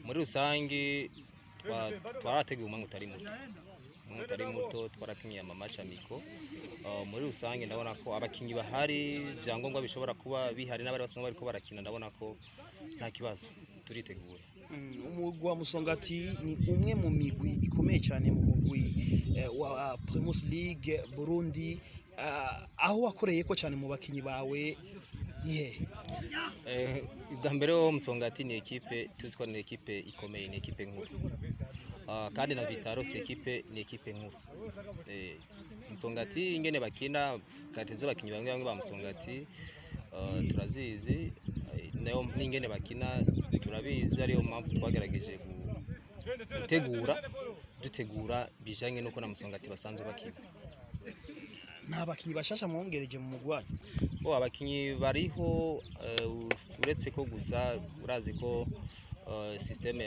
Muri rusangi twarateguye umwanya utari muto, umwanya utari muto twarakinyiye ama match amicaux. Muri rusange ndabona ko abakinyi bahari, vyangombwa bishobora kuba bihari, n'abari basanzwe bariko barakina, ndabona ko nta kibazo, turiteguye. Umugwi wa Musongati ni umwe mu migwi ikomeye cyane mu mugwi wa Primus League Burundi. Aho wakoreye ko cyane mu bakinyi bawe ni hehe? Ubwa mbere ho Musongati ni équipe tuzi ko ni équipe ikomeye, ni équipe nkuru. Kandi na Vital'O si équipe, ni équipe nkuru. Musongati ingene bakina, qualité z'abakinyi bamwe bamwe ba Musongati turazizi, nayo n'ingene bakina turabizi, ariyo mpamvu twagerageje gutegura, dutegura bijanye nuko na Musongati basanzwe bakina. Nta bakinyi bashasha mwongereje mu mugwi wanyu? Bo abakinyi bariho, uretse ko gusa urazi ko système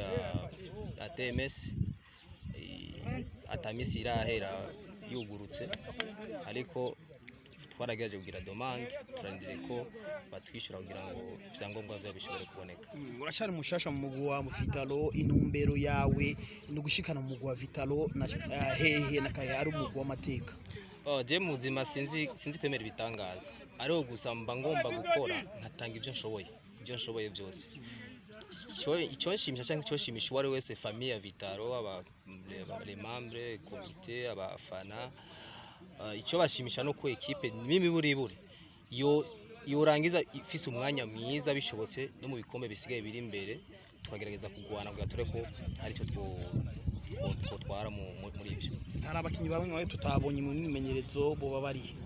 ya TMS atamisi irahera yugurutse, ariko twaragerageje kugira demande, turarindiriye ko batwishyura kugira ngo ivyangombwa vyabo bishobore kuboneka. Uracari mushasha mu mugwi wa Vital'O. Intumbero yawe ni ugushikana mu mugwi wa Vital'O na hehe, na kare ari umugwi w'amateka? Oh, je mu buzima sinzi kwemera ibitangaza, ariko gusa mba ngomba gukora nkatanga ibyo nshoboye, ibyo nshoboye byose. Icyo nshimisha cyangwa icyo shimisha uwo ari wese, famille ya Vital'O, aba les membres, comité, abafana, icyo bashimisha no ku équipe n'imiburiburi yo yorangiza ifise umwanya mwiza, bishobotse no mu bikombe bisigaye biri imbere tukagerageza kugwana kugira ture ko hari icyo twotwara muri ibyo. Hari abakinyi bamwe bamwe tutabonye mu myimenyerezo, boba bari?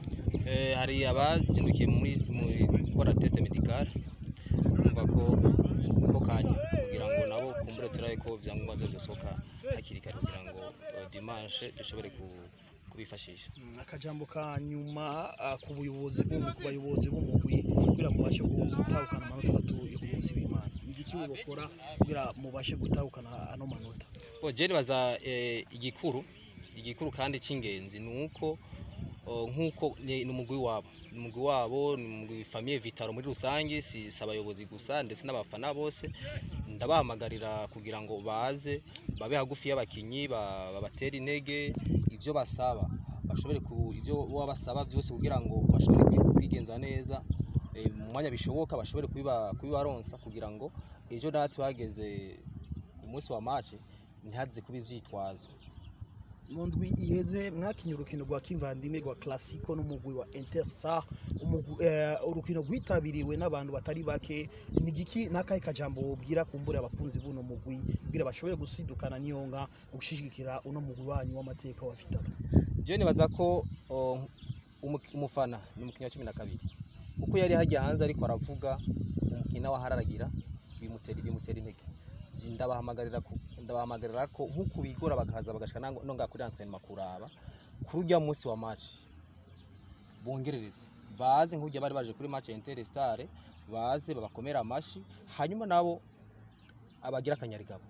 Hari abazindukiye muri gukora test médical, urumva ko niko kanya kugira ngo nabo kumbure turabe ko ibyangombwa byabo byosohoka hakiri kare kugira ngo dimanche dushobore kubifashisha. Akajambo ka nyuma ku bayobozi b'umugwi kugira mubashe gutahukana amanota 3 yo ku munsi w'Imana, ni igiki bokora kugira mubashe gutahukana ano manota? Bo je nibaza igikuru kandi cy'ingenzi ni uko nkuko ni umugwi wabo, ni umugwi wabo, ni umugwi famille Vital'O muri rusange, si abayobozi gusa, ndetse n'abafana bose ndabahamagarira kugira ngo baze babe hagufi y'abakinyi, babatere intege, ibyo basaba bashobore ku ibyo baba basaba byose kugira ngo bashobore kwigenza neza, mu mwanya bishoboka bashobore kubibaronsa kugira ngo ejo natwe hageze umunsi wa match ntihaze kuba ivyitwazo. Mu ndwi iheze mwakinye urukino rwa kivandimwe rwa Classico n'umugwi wa Interstar, umugwi, urukino rwitabiriwe n'abantu batari bake. Ni igiki n'akahe kajambo wobwira kumbura abakunzi b'uno mugwi kugira bashobore gusidukana niyonga gushigikira uno mugwi wanyu w'amateka wa Vital'O? Je nibaza ko umufana ni umukinnyi wa 12, kuko yari hajya hanze ariko aravuga umukino wa hararagira bimutera intege. Je ndabahamagarira ko nkuko bigora bakaza bagashika no ngaha kuri entraînement kuraba kuri urya munsi wa match, bongerereze baze nk'urya bari baje kuri match ya Interstar, baze babakomera amashi, hanyuma nabo abagira akanyarigabo.